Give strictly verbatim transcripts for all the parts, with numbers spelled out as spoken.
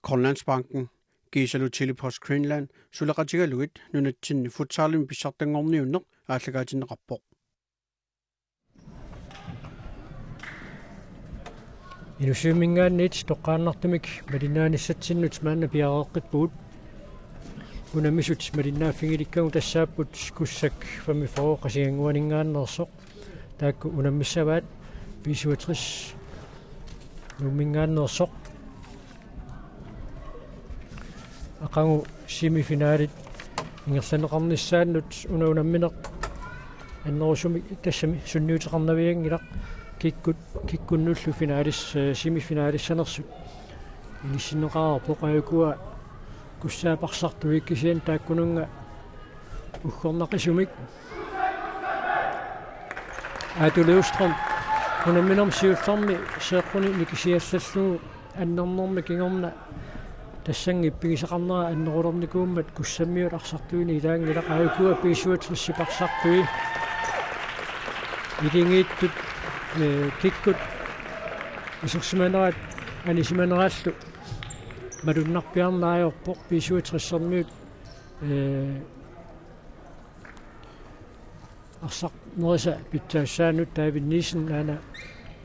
Grønlandsbanken, kiisalu Tele-Post Greenland suleqatigalugit nunatsinni futsalimi pissartanngorniunneq aallakaatinneqarpoq. Inussivimminngaanniit toqqaannartumik malinnaanissatsinnut maanna piareeqqippugut. Unammisut malinnaaffigilikkavut tassaapput Kussak femogfyrre Qasigiannguaninngaanneersoq. Taakku unammissavaat B syvogtres Nuumminngaanneersoq. Aqagu semifinalit ingerlanneqarnissaannut una unammineq annerusumik tassami sunniuteqarnavianngilaq, kikkut, kikkunnullu finalis-, eh, semifinalissanersut inissinneqareerpoq. Aajukua Kussaap arsartui kisianni taakkununnga uggornaqisumik. Aatu Løvstrøm unamminermi siullermi seeqquni nikisiallallugu annernermi kingorna tassannga ippigisaqarnera annerulernikuummat Kussammiut arsartuini ilaanngilaq. Aajukua B syvogtres-ip arsartui iligiittut, eh, kikkut isersimanerat anisimanerallu malunnarpiarneq ajorpoq. B syvogtres-ermiut, eh, arsarnerisa pitsaassaanut. David Nielsen aana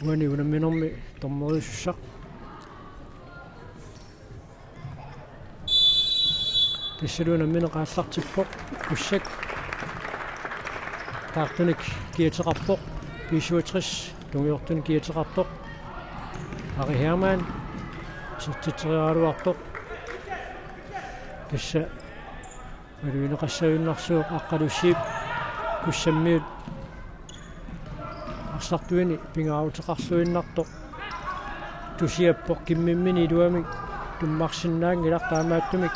uani unamminermi dommeriusussaq. Tassalu unammineq aallartippoq. Kussak taartunik kiateqarpoq. B syvogtres tungujortunik kiateqartoq. Ari Hermann isertitseriaraluarpoq. Tassa malugineqassavinnarsuuvoq Aqqalusiip Kussammiut arsartuini pingaaruteqarluinnartoq. Tusiappoq kimmimmini iluamik tummarsinnaanngilaq, taamaattumik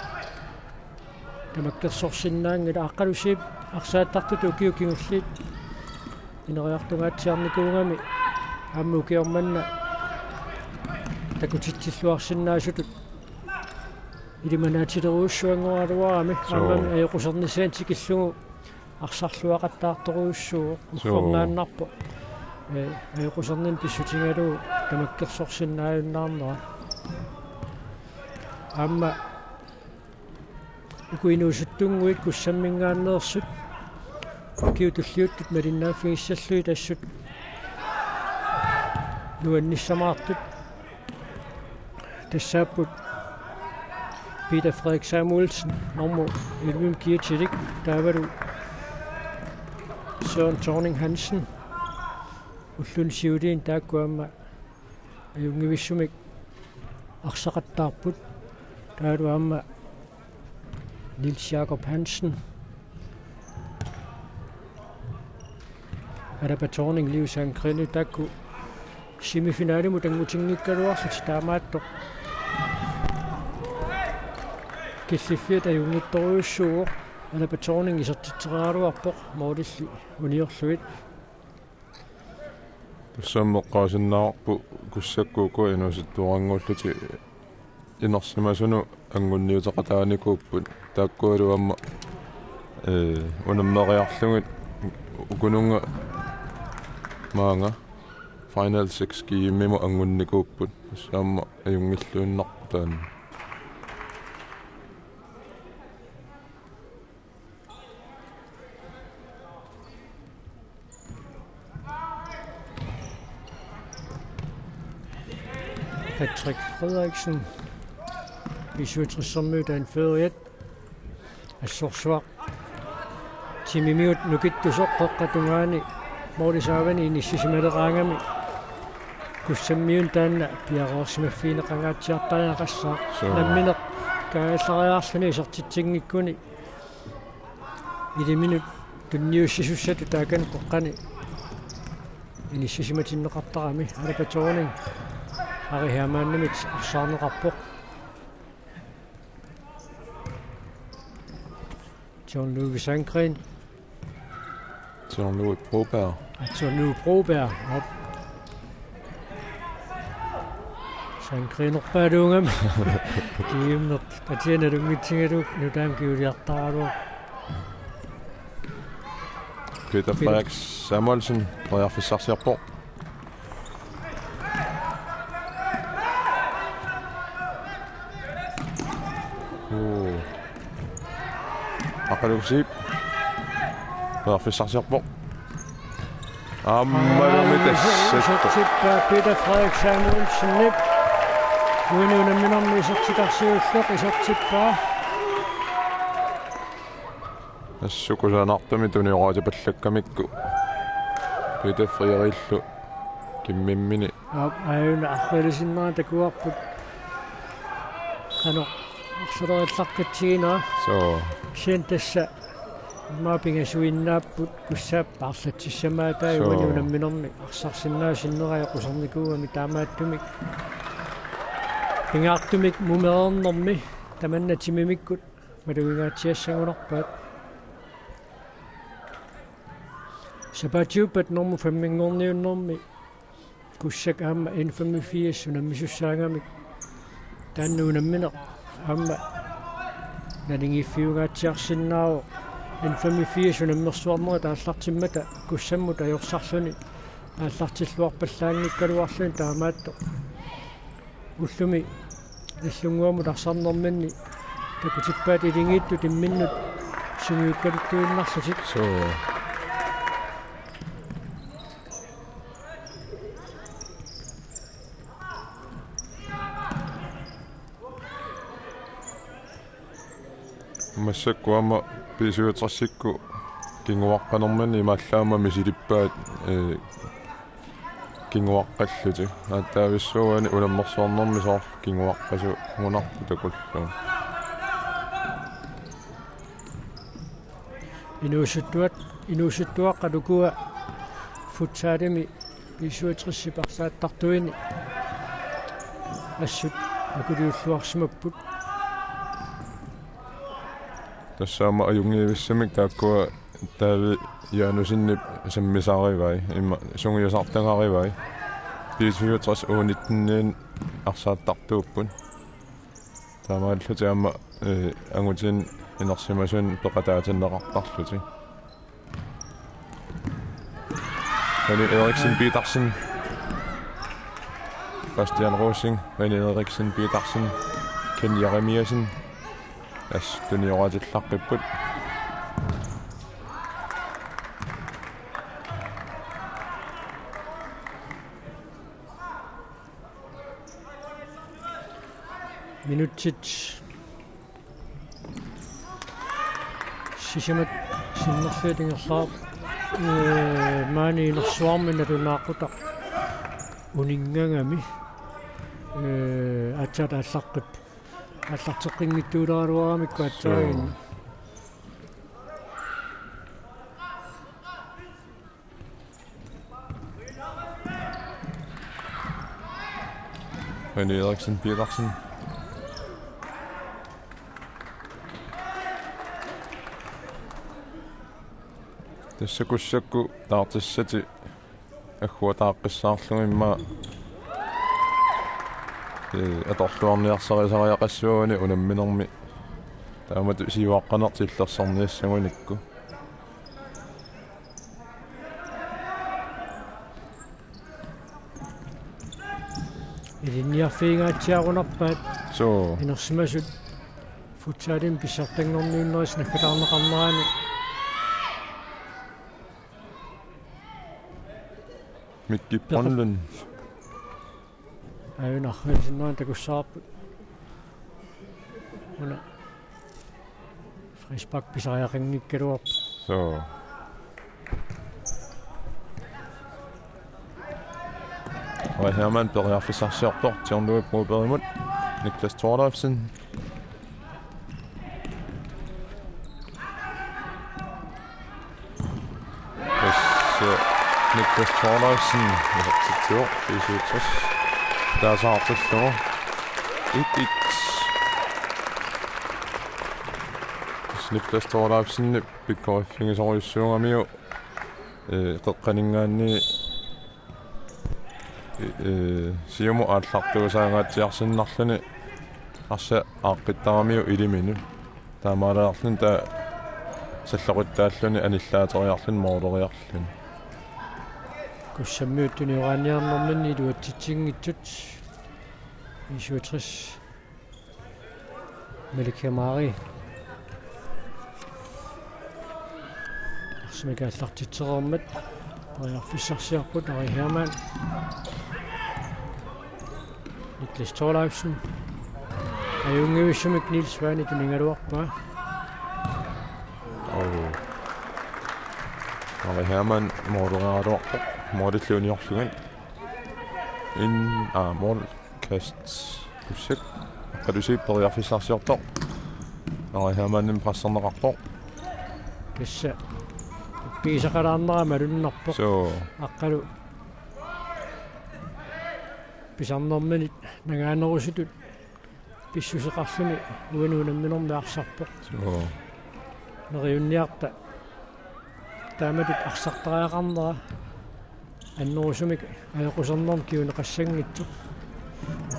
tamakkersorsinnaanngilaq. Aqqalusiip arsaattartut ukiut kingulliit ineriartungaatsiarnikuugami aamma ukioq manna takutitsilluarsinnaasutut ilimanaatsilerujussuanngoraluarami. Suu. Aammami ajoqusernissaanut tikillugu arsarluaqattaartorujussuuvoq. Suu. Uggornaannarpoq. Eh, ajoquserninni pissutigalugu tamakkersorsinnaajunnaarnera. Aamma uku inuusuttunnguit Kussamminngaanneersut ukiut tulliuttut malinnaaffigissallutik assut nuannissamaartut. Tassaapput Peter Frederik Samuelsen, normu ellevemik kiatilik, taavalu Søren Thorning Hansen, ulluni siuliini. Taakku aamma ajunngivissumik arsaqattaarput. Taavalu aamma Niels Jakob Hansen, Alaba Thorning, Liu Sandgreen, taakku semifinalimut angutinngikkaluarlutik, taamaattoq killiffiat ajunngitsorujussuuvoq. Alaba Thorning isertitseriaraluarpoq målilli uniorlugit. Tassami eqqaasinnaavarput Kussak uku inuusuttuarannguullutik inersimasunut anngunniuteqataanikuupput. Taakkualu aamma, eh, unammeriarlugit ukununnga maanga Final Six G M-imut anngunnikuupput. Tassa aamma ajunngilluinnarpoq taanna. Patrick Frederiksen, B syvogtres-ermiut anføreriat, assorsuaq timimigut nukittusoq qeqqata tungaani målip saavani inissisimaleqaangami. Kussammiunit taanna piareersimaffigineqangaatsiartariaqassaaq. Suu. Nammineq kaajallariarluni isertitsingikuni iliminut tunniussisussatut taakani qeqqani inissisimatinneqartarami. Alaba Thorning Ari Hermannimit arsaarneqarpoq. John Louis Sandgreen. John Louis Broberg. John Louis Broberg. Op. Sandgreenerpaaluugami. Kiimmeq. Patiana lunngitsigalugu nutaamik kiuliartaraluaq. Peter Frederik Samuelsen periarfissarsiorpoq. Uu. Aqqalusiip. Periarfissarsiorpoq. Aammalumi tassa. Isertippaa Peter Frederik Samuelsenip. Uani unamminermi isertitaq siulleq isertippaa. Assut kusanartumik tunioraatipallakkamikku. Peter Frederikillu kimmimmini. Aap, aajuna arriilisinnera takuarput. Qanoq arsaleriallaqqitsigina. Soo. Kisianni tassa immaqa pingasuinnaapput Kussaap paarlatsissamaataat. Soo. Uani unamminermi arsarsinnaasoq sinnera qusernikuugami taamaattumik. Pingaartumik mumereernermi tamanna timimikkut malugingaatsiassagunarpaat. Sapaatiuppat normu femminngorniunnermi Kussak aamma N femogfirs unammisussaagami. Taanna unammineq aamma naligiiffiungaatsiarsinnaavoq. N femogfirs unammersuarnerit aallartimmata Kussammut ajorsarluni aallartilluarpallaanngikkaluarluni taamaattoq. Ullumi Nagdlunguamut arsarnerminni takutippaat iligiittut imminnut sungiukkaluttuinnarlutik. Soo. Massakkut aamma B syvogtresikkut kinguaqqanerminni imaallaat aamma misilippaat, ee, kinguaqqallutik. Aatsaavissuuani unammersuarnermi soorlu kinguaqqasugunarpoq takullugu. Inuusuttuat, inuusuttuaqqat ukua futsalimi B syvogtresip arsaattartuini assut akuliulluarsimapput. Tassa aamma ajunngivissumik taakkua Taavi Janussenip sammisarivai, immaqa sungiusartagarivai. B syvogtres U nitten-iin arsaattartuupput. Taamaallutik aamma, ee, angutini inersimasuni peqataatinneqartarlutik. René Eriksen Petersen. Bastian Rosing, René Eriksen Petersen, Ken Jeremiassen. Assut tunioraatillaqqipput. Minutsit sisamat sinnerlugit ingerlareerput, ee, maani inersuarmi nalunaaqutaq uninngagami, ee, aatsaat aallaqqippoq. Aallarteqqinngitsuuleraluaramikku aatsaaginnaq. Soo. René Eriksen Petersen. Tassa Kussakkut taartissatik agguataaqqissaarlugit immaqa, ee, atorluarniarsarisariaqassuuguni unamminermi. Taamatut siuaqqaneq tillersorniassagunikku. Ilinniarfigingaatsiarunarpaat. Soo. Inersimasut futsalimi pissartanngorniunnerisa naggataarneqarnerani. Mikki Brønlund. Aajuna arriilisinnera takussavarput. Una frispark pisariaqanngikkaluarpoq. Soo. Roy Hermann periarfissarsiorpoq John Louis Brobergimut. Niklas Thorleifsen. Tassa Niklas Thorleifsen isertitsivoq B syvogtres taasaartillugu. Et et. Tassa Niklas Thorleifsenip pikkoriffigisorujussuugamiuk, ee, qeqqaninngaanniit, ee, siumut aallartuusaangaatsiarsinnarluni arsaq aaqqittaramiuk iliminut. Taamaaliorluni taava salloqittaalluni anillaateriarluni mooleriarluni. Kussammiut tunioraanniarnerminni iluatsitsinngitsut B syvogtres. Malik Hemari. Arsamik aallartitsereermat periarfissarsiorput Ari Hermann. Niklas Thorleifsen. Ajunngivissumik Niels Svane tunigaluarpaa. Oo. Ari Hermann mooreraluarpoq. Mooriliuniorsugan. In, aa, moor kast. Kussak. Aqqalusiip periarfissarsiortoq. Ari Hermannimit presserneqarpoq. Tassa. Pigisaqalaarnera malunnarpoq. Suu. Aqqalu. Pisarnerminit nangaanerusutut pissuseqarluni uani unamminermi arsarpoq. Suu. Neriunniarta. Taamatut arsartariaqarnera annerusumik ajoqusernermik kinguneqassanngitsoq.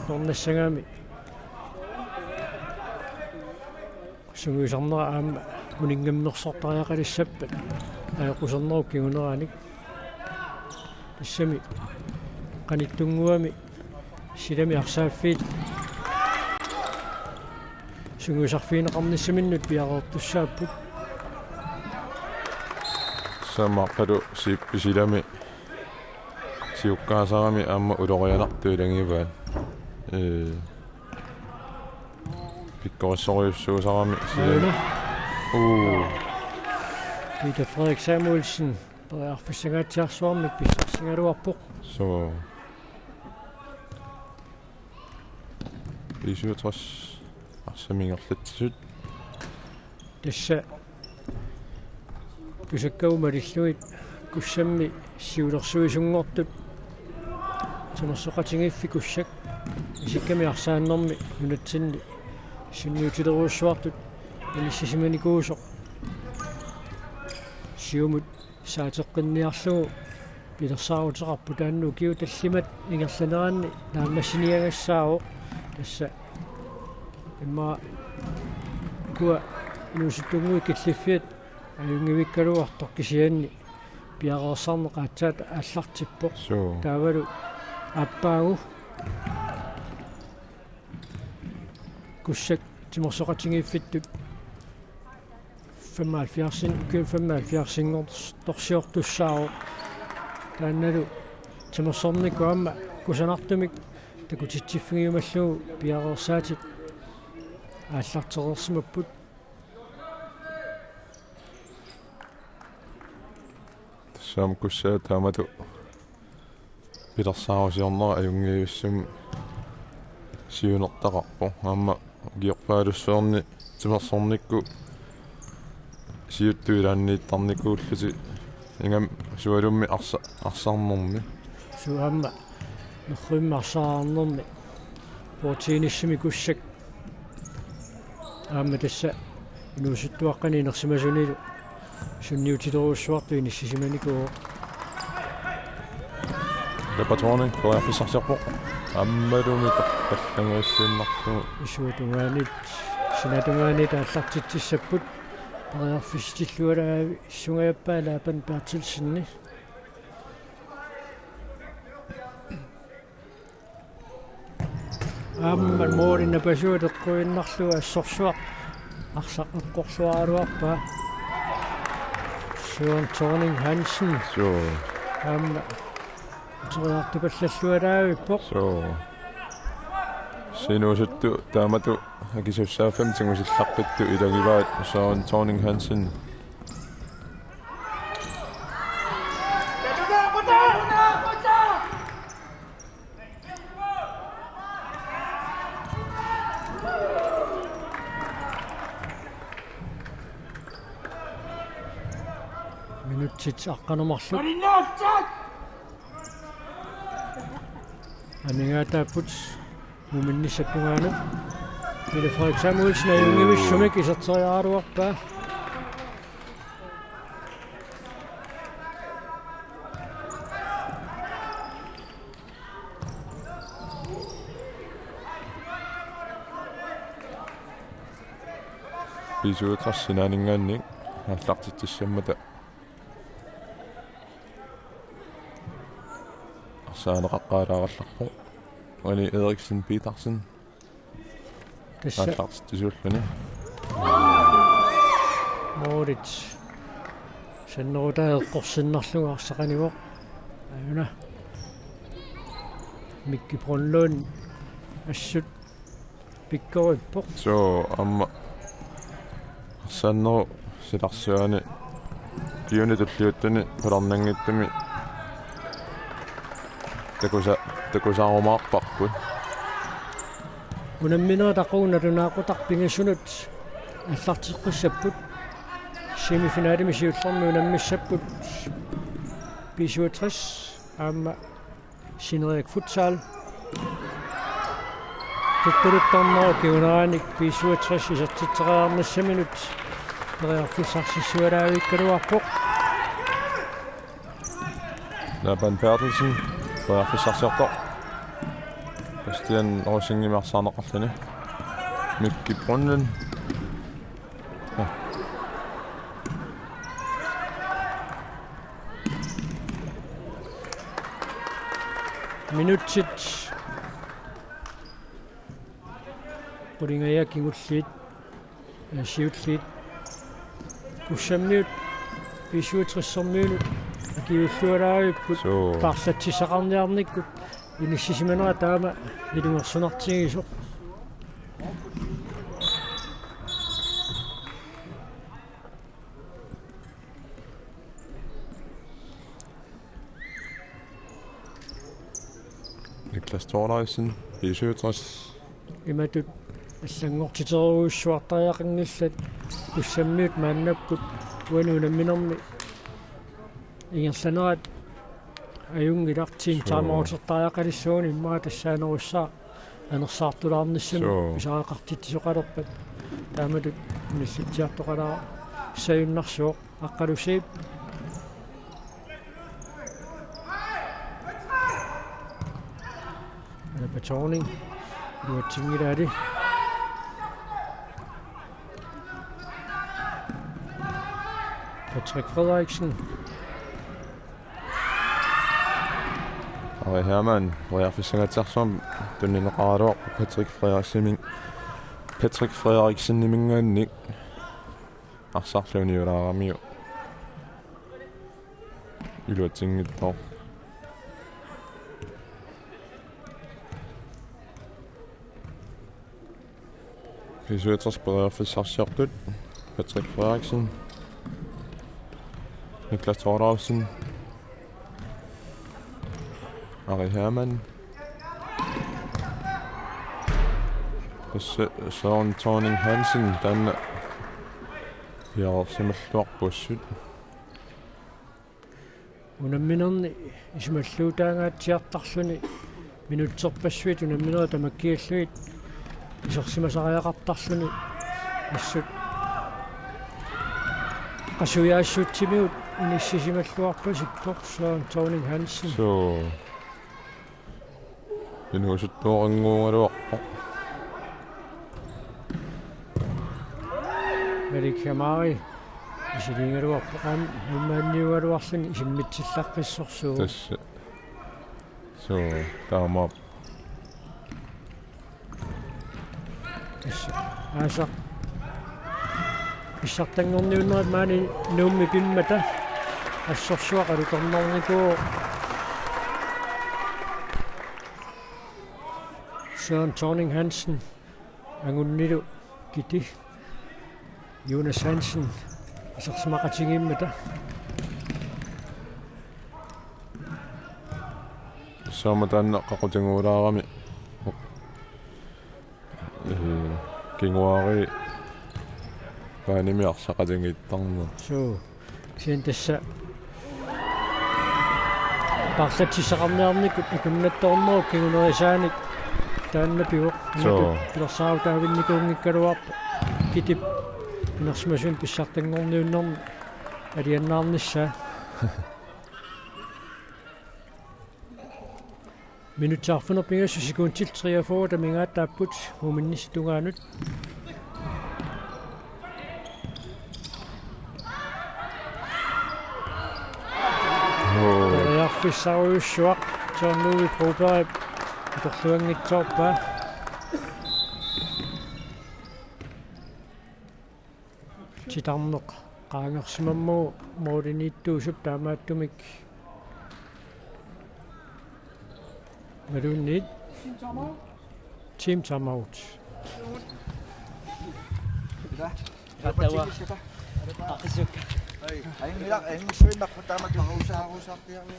Ullornassagami sungiusarnera aamma uninngammersortariaqalissappat ajoqusernerup kinguneranik. Tassami qanittunnguami silami arsaaffiit sungiusarfigineqarnissaminnut piareertussaapput. Tassami aqqalu siippi silami siukkaasarami aamma ulorianartut ilagivaat. Ee, pikkorissorujussuusarami silami. Aana. Uu. Peter Frederik Samuelsen periarfissangaatsiarsuarmik pissarsigaluarpoq. Suu. B syvogtres arsamik ingerlatsisut. Tassa Kusakkagut malillugit Kussammi siulersuisunngortut, Timersoqatigiiffik Kussak, isikkamik arsaannermi nunatsinni sunniutilerujussuartut inissisimanikuusoq siumut saateqqinniarlugu pilersaaruteqarpoq. Taanna ukiut tallimat ingerlaneranni naammassiniagassaavoq. Tassa immaqa ukua inuusuttunnguit killiffiat ajunngivikkaluartoq, kisianni piareersarneq aatsaat aallartippoq. Suu. Taavalu aappaagu Kussak Timersoqatigiiffittut femoghalvfjerdsin, ukiut femoghalvfjerdsinngortorsiortussaavoq. Taannalu timersornikkut aamma kusanartumik takutitsiffigiumallugu piareersaatit aallartereersimapput. Tassami Kussaat taamatut pilersaarusiornera ajunngivissumik siunertaqarpoq. Aamma ukiorpaalussuarni timersornikkut siuttut ilaanniittarnikuullutik, ingammik sualummik arsa-, arsarnermi. Suu, aamma nerrivimmi arsaraarnermi bordtennisimi Kussak aamma tassa inuusuttuaqqani inersimasunilu sunniutilerujussuartut inissisimanikuuvoq. Lepa Thorning periarfissarsiorpoq. Aammalumi torrallanguissiinnarlugu. Isuatungaanit, sinaatungaanit aallartitsissapput. Periarfissilluarlaavi sungajappaa Laban Berthelsenip. Aamma moorina pasuat eqquinnarlugu assorsuaq arsaq eqqorluaraluarpaa. Søren Thorning Hansen. Suu. Aamma teriartupallallualaavippoq. Suu. Inuusuttut taamatut akisussaaffimmik tigusillaqqittut ilagivaat Søren Thorning Hansen. Minutsit aqqaneq marluk amigaataapput muminnissap tungaanut. Pele Frederik Samuelsen ajunngivissumik iserteriaraluarpaa. B syvogtres sinaaninngaanniit aallartitsissammata arsaaneqaqqaalaarallarpoq. Uani Eriksen Petersen. Tassa aallartitsisuulluni. Moorit sannerutaa eqqorsinnarlugu arsaq anivoq. Ajuna. Mikki Brønlund assut pikkorippoq. Suu, aamma arsaannerup silarsuani ukiuni tulliuttuni qularnanngitsumi takusa-, takusaarumaarparput. Unamminerit aqagu nalunaaqutaq pingasunut aallarteqqissapput. Semifinalimi siullermi unammissapput B syvogtres aamma Sinerik Futsal. Kukkuluttornerup kinguneranik B syvogtres isertitseqqaarnissaminut periarfissarsissualaavikkaluarpoq. Laban Berthelsen, periarfissarsiortoq. Bastian Rosingimik arsaarneqarluni. Mikki Brønlund. Ja. Minutsit qulingiluat kingulliit, eh, siulliit. Kussammiut B syvogtres-ermiunut akiuulluaraavipput. Suu. Paarlatsissaqarniarnikkut inissisimanera taama ilungersunartigisoq. Niklas Thorleifsen, B syvogtres. Imatut allanngortiterujussuartariaqanngillat, Kussammiut maannakkut uani unamminermi ingerlanerat ajunngilaq. Suu. Timeoutertariaqalissuugut, immaqa tassaanerussaaq anersaartulaarnissamut. Suu. Pisariaqartitsisoqalerpat taamatut nillitsiartoqalaassagunarpoq. Aqqalusiip. Alba Thorning. Iluatsinngilaali. Patrick Frederiksen. Ari Hermann, periarfissangatsiarsuarmik tunniunneqaraluarpoq Patrick Frederiksenimi-, Patrick Frederikseniminngaanniit. Arsarlugu niulaaramiuk. Iluatsinngitsoq. B syvogtres periarfissarsiortut. Patrick Frederiksen. Niklas Thorleifsen. Ari Hermann. Tassa Søren Thorning Hansen, taanna piareersimalluarpoq assut. Unamminerni isumalluutaangaatsiartarluni minutserpassuit unamminerit tamakkiallugit isersimasariaqartarluni assut qasujaassutsimigut inissisimalluarpasippoq Søren Thorning Hansen. Suu. Inuusuttuarannguugaluarpoq. Malik Hamari isiliigaluarpoq, aamma nuummaanniugaluarluni isimmitsillaqqissorsuuvoq. Tassa. Suu, taamaappoq. Tassa. Aasaq. Pissartanngorniunnerit maani Nuummi pimmata. Assorsuaq alutornarnikuuvoq. Søren Thorning Hansen angunnilu kiti. Jonas Hansen isersimaqatigiimmata. Soormi taanna qaqutinnguulaarami. Ee, kinguaariit paanimi arsaqatigiittarneq. Suu. Kisianni tassa paarlatsissaqarniarnikkut akunnattoornerup kingunerisaanik taanna pivoq. Suu. Imatut pilersaarutaavitsinikuunngikkaluarpoq. Kitip inersimasumik pissartanngorniunnermi alianaarnissaa. Minutsit arfineq-pingasut sekundit treogfyrre amigaataapput Uuminnissap tungaanut. Periarfissarujussuaq John Louis Broberg atorluanngitsoorpaa. titarneq qaangersimammagu målimiittuusup taamaattumik. Imaluunniit team timeout. Qatawa. Qaqisukka. Ai, ai, mira, ai, misuinnaq taama tuusa, tuusa,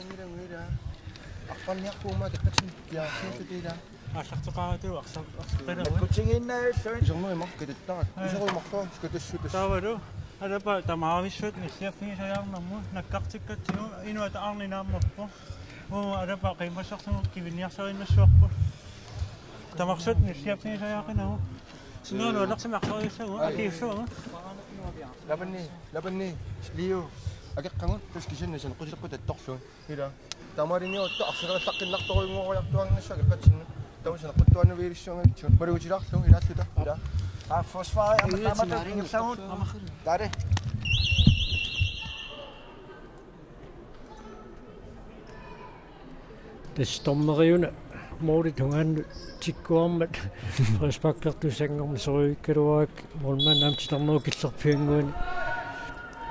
mira, mira. Aqpanniarpuuma, takkatsin, ja, sentutila. Aallarteqaratut arsaq-, arsaqqilaruit. Nakkutigiinnaassuit. Isormut imaq katuttarat. Ai. Isormut imaq katuttarat. Taavalu, Alapa tamaavissuit nilliaffigisajaarnermut nakkartikkatsigu inuit aarninaammerpoq. Uu, Alapa qiimmassarsinnut kivinniarsariinnassuarput. Tamarsut nilliaffigisajaaqinagu. Singaanu alersimik arsariissagu, ai, akiissagu. Labanni, labanni, Leo. Akeqqagut, taskisinnasan, qusileqqut attorlugu. Ila. Tamariniuttu arsaqallaqqinnertorujunngorujartuarnissaa akeqqatsinnut. Tamasana quttuannu viilissuunga. Marugutilaarlugu ilaalluta. Ila. Aa, forsvar, aamma taama takkillavut. Dale. Tassa dommeriuna målit tungaannut tikkuarmat frisparkertussanngormat soruikkaluarak målmand aamma titarnerup killerpiannguani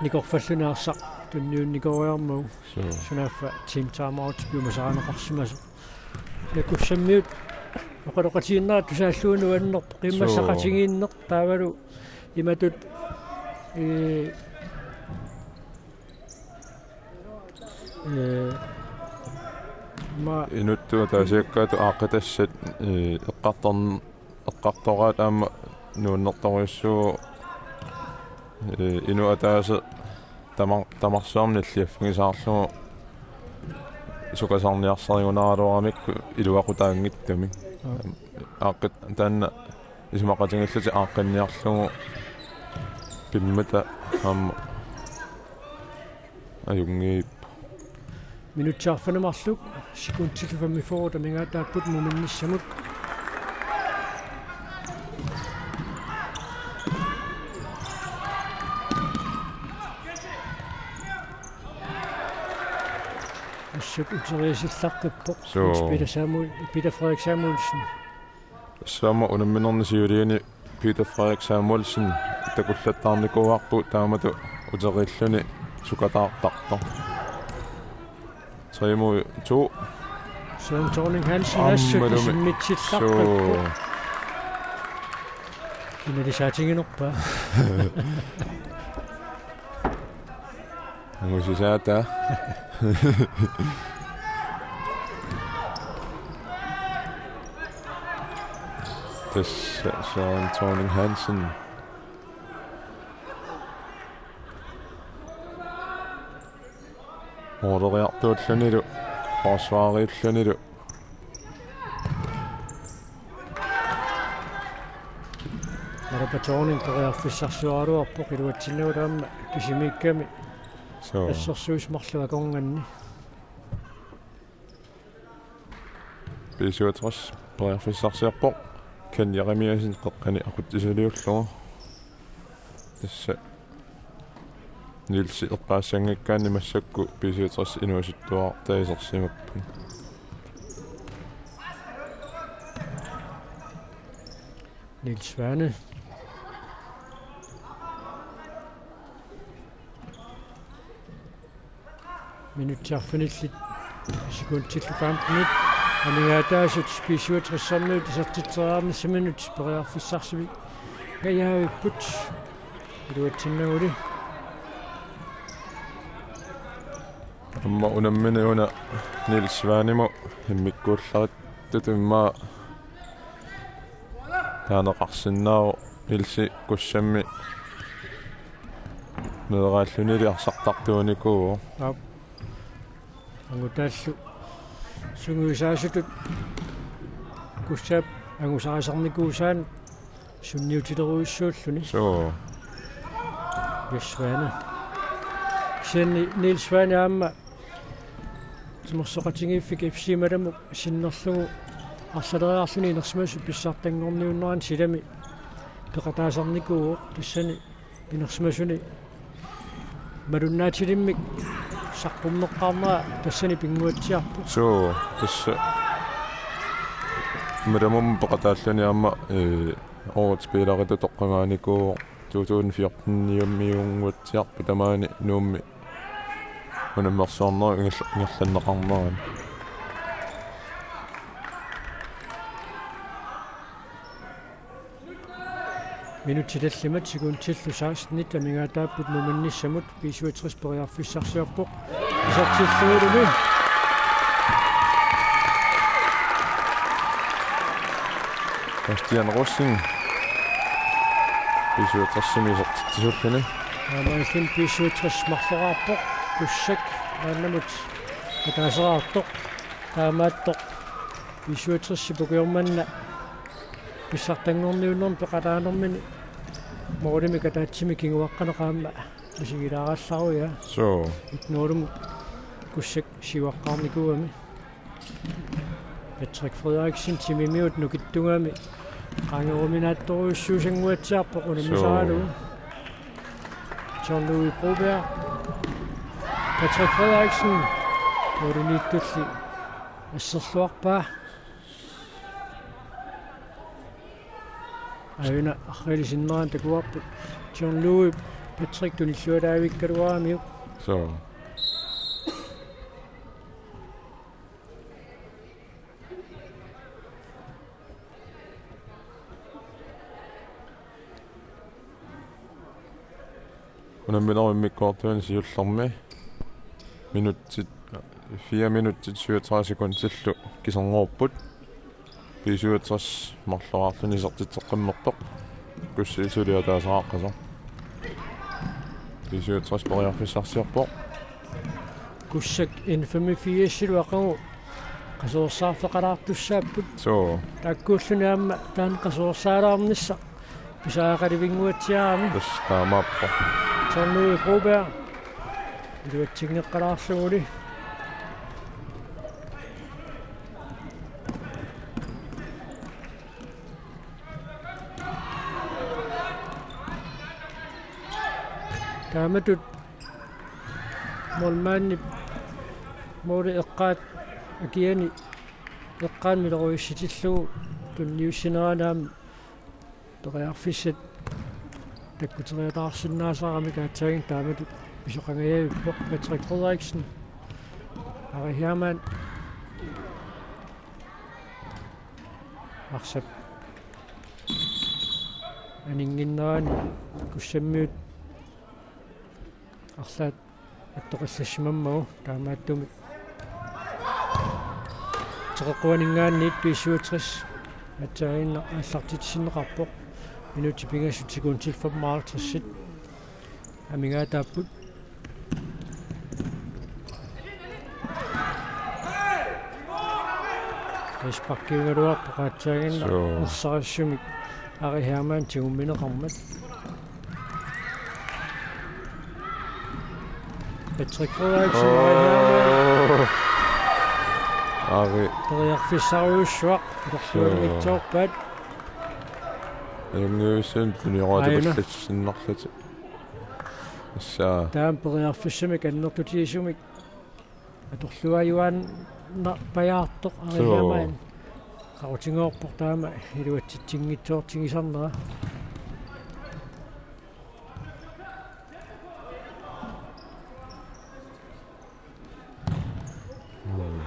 nikorfalluni arsaq tunniunnikoriarmagu. Suu. Sunaaffa team timeout piumasarineqarsimasoq. Ila Kussammiut oqaloqatigiinnerat tusaallugu nuannerpoq, suu, qiimmassaqatigiinneq taavalu imatut, ee, ee, ma- Inuttut ataasiakkaatut aaqqitassat, ee, eqqartorn-, eqqartoraat aamma nuannertorujussuuvoq, ee, inuk ataaseq tamar-, tamarsuarnik nilliaffigisaarlugu sukasaarniarsarigunaraluaramikku iluaqutaanngitsumik. Aa. Aaqqit-, taanna isumaqatigiillutik aaqqinniarlugu pimmata aamma ajunngiippoq. Minutsit arfineq-marluk, sekundit femogfyrre amigaataapput muminnissamut. Assut uteriisillaqqippoq. Suu. Peter Samuel-, Peter Frederik Samuelsen. Tassami unamminerni siuliini Peter Frederik Samuelsen takullattaarnikuuarput taamatut uteriilluni sukataartartoq. Tre mod to. Søren Thorning Hansen assut isimmitsillaqqippoq. Aammalu. Suu. Kinalisaatiginerpaa. Angusisaata. Tassa Søren Thorning Hansen. Måleriartuullunilu, forsvareriullunilu. Alapa Thorning periarfissarsioraluarpoq iluatsinnagu aamma kisimiikkami. Suu. Assersuisut marluk akornanni. B syvogtres periarfissarsiorpoq. Ken Jeremiassen qeqqani aqutsisiliullugu. Tassa Nielsi eqqaassanngikkaanni massakkut B syvogtres inuusuttuartai isersimapput. Niels Svane. Minutsit arfinillit sekundillu femtenit amigaataasut B syvogtressermiut isertitseriarnissaminut periarfissarsivinngajavipput iluatsinnaguli. Aamma unammineq una Niels Svanemut immikkuullarittutimmaa taaneqarsinnaavoq. Ilsi Kussammi meeraallunili arsartartuunikuuvoq. Aap. Angutaallu sungiusaasutut Kussap angusarisarnikuusaanut sunniutilerujussuulluni. Suu. Niels Svane. Kisianni Niels Svane aamma Timersoqatigiiffik F C Malamut sinnerlugu arlaleriarluni inersimasut pissartanngorniunnerani silami peqataasarnikuuvoq, tassani inersimasuni malunnaatilimmik saqqummeqqaarnera tassani pinnguatsiarpoq. Suu, tassa Malamummi peqataalluni aamma, ee, årets spilleritut toqqagaanikuuvoq. to tusind fjorten-iunnguatsiarpoq tamaani Nuummi unammersuarnerup ingerl-, ingerlanneqarnerani. Minutsit tallimat sekundillu seksten amigaataapput muminnissamut, B syvogtres periarfissarsiorpoq. Isertillugulu. Bastian Rosing. B syvogtres-imi isertitsisulluni. Taamaalilluni B syvogtres marloraarpoq. Kussak maannamut ataaseraartoq. Taamaattoq B syvogtres-ip ukioq manna pissartanngorniunnermi peqataanermini målimik ataatsimik kinguaqqaneq aamma isigilaarallarujaa. Suu. Itnuulumut Kussak siuaqqaarnikuugami. Patrick Frederiksen timimiut nukittugami qaangeruminaattorujussuusannguatsiarpoq unammisaralugu. John Louis Broberg. Patrick Frederiksen. Målimiittulli asserluarpaa. Aajuna arriilli sinnerani takuarput. John Louis, Patrick tunilluataavikkaluaramiuk. Suu. Unamminerup immikkoortuani siullermi minutsit, fire minutsit syvogtredive sekundillu kiserngorupput. B syvogtres marloraarluni isertitseqqammerpoq. Kussi suli ataaseraqqasoq. B syvogtres periarfissarsiorpoq. Kussak N femogfirs-ilu aqagu qasuersaarfeqalaartussaapput. Suu. Taakkuulluni aamma taanna qasuersaalaarnissaq pisariaqalivinnguatsiarami. Tassa taamaappoq. John Louis Broberg. Iluatsinngeqqalaarluguli. Taamatut målmandip måli eqqaat akiani eqqaanut ileruissitillugu tunniussinerani aamma periarfissat takkuteriataarsinnaasaramik aatsaannguaq taamatut pisoqangajavippoq. Patrick Frederiksen. Ari Hermann. Arsap aninnginnerani Kussammiut arlaat attoqallassimammagu, taamaattumik teqeqquaninngaanniit B syvogtres aatsaannguaq aallartitsisinneqarpoq. Minutsit pingasut sekundit femoghalvtreds amigaataapput. Frisparkiugaluarpoq aatsaannguaq. Suu. Ersarissumik Ari Hermann tigummineqarmat. Patrick Frederiksen, Ari Hermann. Ari. Periarfissarujussuaq, suu, atorluanngitsoorpaat. Ajunngivissumik tunioraatigut. Aajuna. Allatsinnarlutik. Tassa. Taama periarfissamik annertutigisumik atorluaajuaannarpajaartoq. Suu. Ari Hermann. Qaqutigoorpoq taama iluatsitsinngitsoortigisarnera. Mm.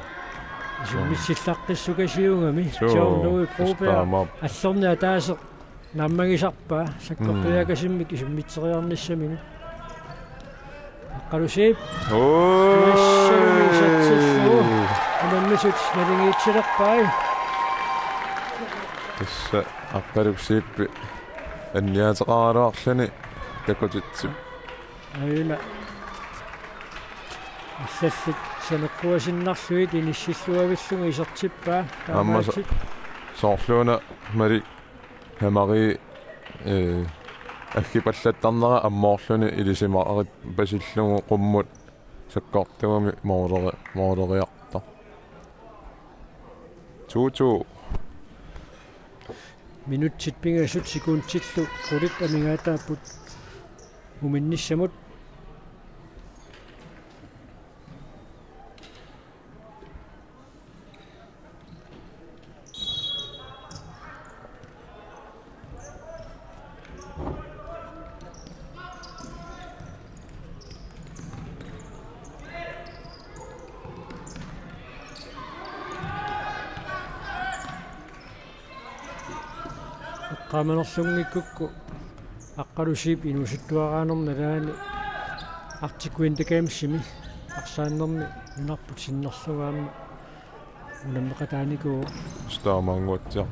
Isummitsillaqqissukasiugami. Suu, John Louis Broberg. Tassa taamaappoq. Allorni ataaseq naammagisarpaa, sakkortariaqasimmik isummitseriarnissaminut. Aqqalu Zeeb. Oi. Nassalumi isertillugu. Unammisut naligiitsilerpai. Tassa Aqqaluk Zeeb anniaateqaraluarluni takutitsip. Aajuna. Allallit saneqquasinnarlugit inissilluavillugit isertippaa. Aamma so-, taamaattumik soorluuna Malik Hamari, eh, aggipallattarnera ammoorluni ilisimarit pasillugu qummut sakkortugami mooleri-, mooleriartoq. To to. Minutsit pingasut sekundillu qulit amigaataapput muminnissamut. Aamanerlunngikkukku Aqqalusiip inuusuttuaraanermi nalaani Arctic Winter Gamesimi arsaannermi nunarput sinnerlugu aamma unammeqataanikuuvoq. Staamaannguatsiaq.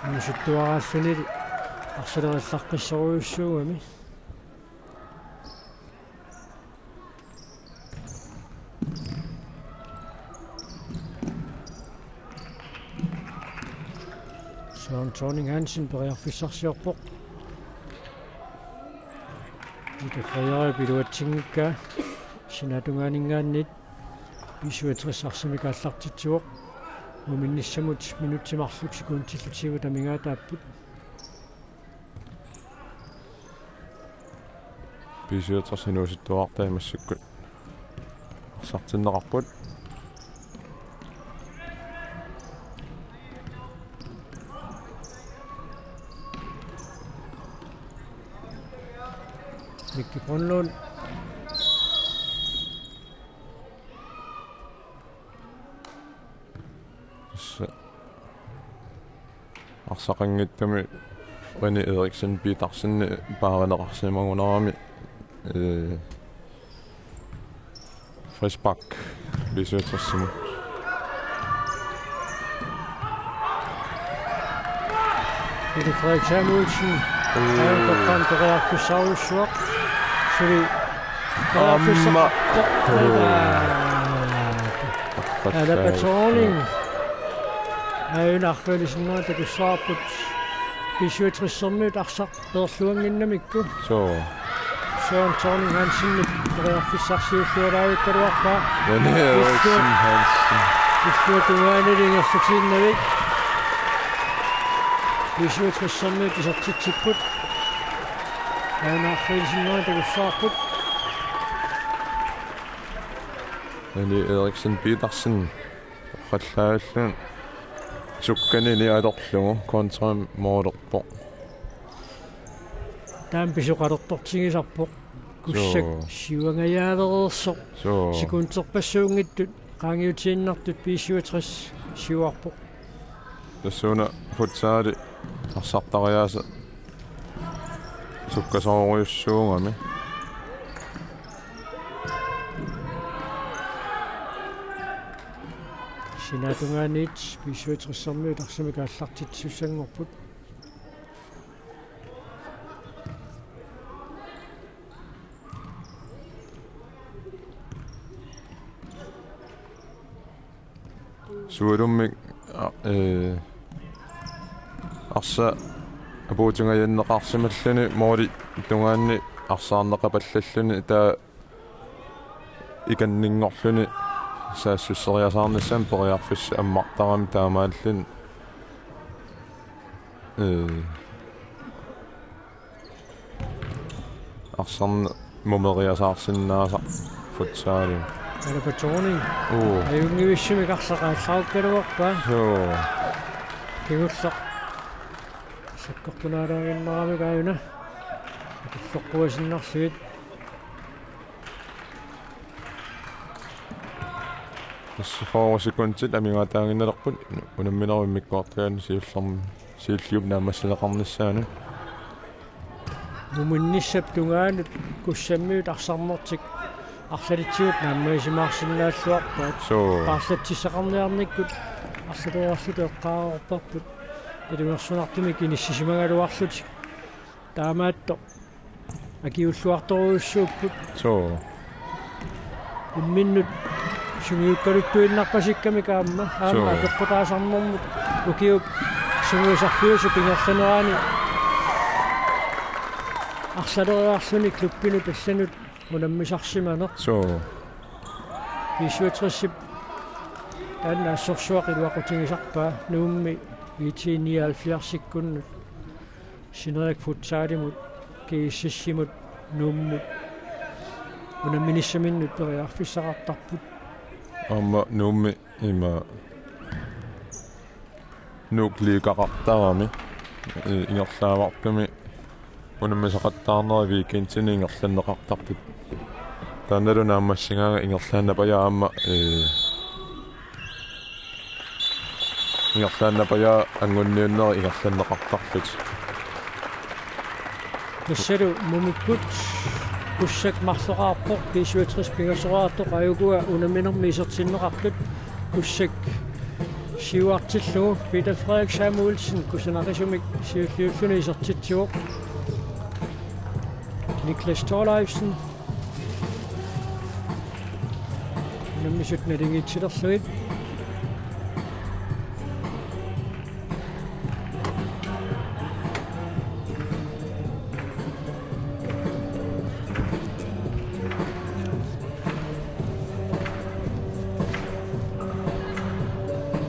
Inuusuttuaraallunili arsalerillaqqissorujussuugami. Søren Thorning Hansen periarfissarsiorpoq. Ida Frederik iluatsinngikkaa sinaatungaaninngaanniit B syvogtres arsamik aallartitsivoq. Muminnissamut minutsit marluk sekundillu tyve amigaataapput. B syvogtres inuusuttuarartai massakkut arsartinneqarput. Mikki Brønlund. Tassa arsaqanngitsumik René Eriksen Petersen paarineqarsimagunarami, øh, frispark B syvogtres-imut. Pele Frederik Samuelsen. Mm. Aamma toqqaannaq periarfissarujussuaq. Suli periarfissaq-, aamma. Alaba Thorning. Aajuna arfineq-marlunnik takussavarput B syvogtres-ermiut arsaq peerluannginnamikku. Suu. Søren Thorning Hansenip periarfissarsiulluaraavikkaluarpaa. René Eriksen Hansen. Illuatungaanili ingerlatiinnavik. B syvogtres-ermiut isertitsipput. Aajuna arfineq-marlunnik takussavarput. René Eriksen Petersen. Oqallaallun sukkanini atorlugu kontra moolerpoq. Taama pisoqalertortigisarpoq. Kussak, suu, siuangajaavereersoq. Suu. Sekunderpassuunngitsut qaangiutiinnartut B syvogtres siuarpoq. Tassuuna futsali arsartariaaseq sukkasoorujussuugami. Sinaatungaaniit B syvogtres-ermiut arsamik aallartitsisussanngorput. Sualummik, a-, øh, arsaq apuutingajanneqarsimalluni mooli tungaanni arsaarneqapallalluni taava ikanninngorluni saassusseriasaarnissamut periarfissaq ammartarami taamaalilluni, øh, arsarneq mumeriasaarsinnaasaq futsali. Alaba Thorning. Uu. Ajunngivissumik arsaq aallarukkaluarpaa. Suu. Kingulleq sakkortunaalaaginnarami aajuna. Tulloqquasinnarlugu. Tassa fyrre sekundit amigaataaginnalerput unamminerup immikkoortugaani siullermi, siulliup naammassineqarnissaanut. Muminnissap tungaanut Kussammiut arsarnertik arlalitsigut naammagisimaarsinnaalluarpaat. Suu. Paarlatsissaqarniarnikkut arlaleriarlutik eqqaareerparput. Ilungersunartumik inissisimagaluarlutik. Taamaattoq akiulluartorujussuupput. Suu. Imminnut sungiukkaluttuinnarpasikkamik aamma. Aamma, suu, apeqqutaasarnermut ukiup sungiusarfiusup ingerlanerani arlaleriarluni klubbinut allanut unammisarsimaneq. Suu. B syvogtres-ip taanna assorsuaq iluaqutigisarpaa Nuummi I T nioghalvfjerds-ikkunnut. Sinerik futsalimut, G S S-imut, Nuummut unamminissaminnut periarfissaqartarput. Aamma Nuummi ima Nuuk liigaqartarami, i-, ingerlaavartumi unammisaqattaarneri weekendini ingerlanneqartarput. Taannalu naammassigaanga ingerlaannarpaa aamma, ee, Ingerlaannarpaa, anguniunnerit ingerlanneqartarput. Tassalu mumikkut Kussak marloqarpoq, B syvogtres pingasoraartoq, ajukua unamminermi isertinneqartut. Kussak siuartillugu Peter Frederik Samuelsen kusanaqisumik siulliulluni isertitsivoq. Niklas Thorleifsen. Unammisut naligiitsilerlugit.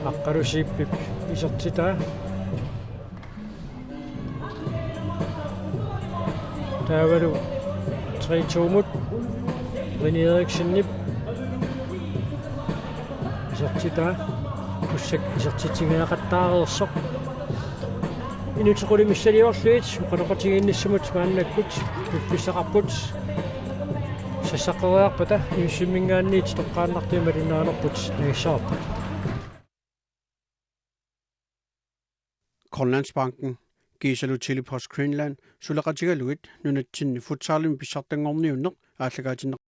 Aqqalusiippip isertitaa. Taavalu tre to-mut René Eriksenip isertitaa. Kussak isertitsiniaqattaareersoq. Inuttut qulit missiliorlugit oqaloqatigiinnissamut maannakkut piffissaqarput. Sassaqqilaarpata inussumminngaanniit toqqaannartumik malinnaanerput nagissavarput. Grønlandsbanken kiisalu Tele-Post Greenland suleqatigalugit nunatsinni futsalimi pissartanngorniunneq aallakaatinneq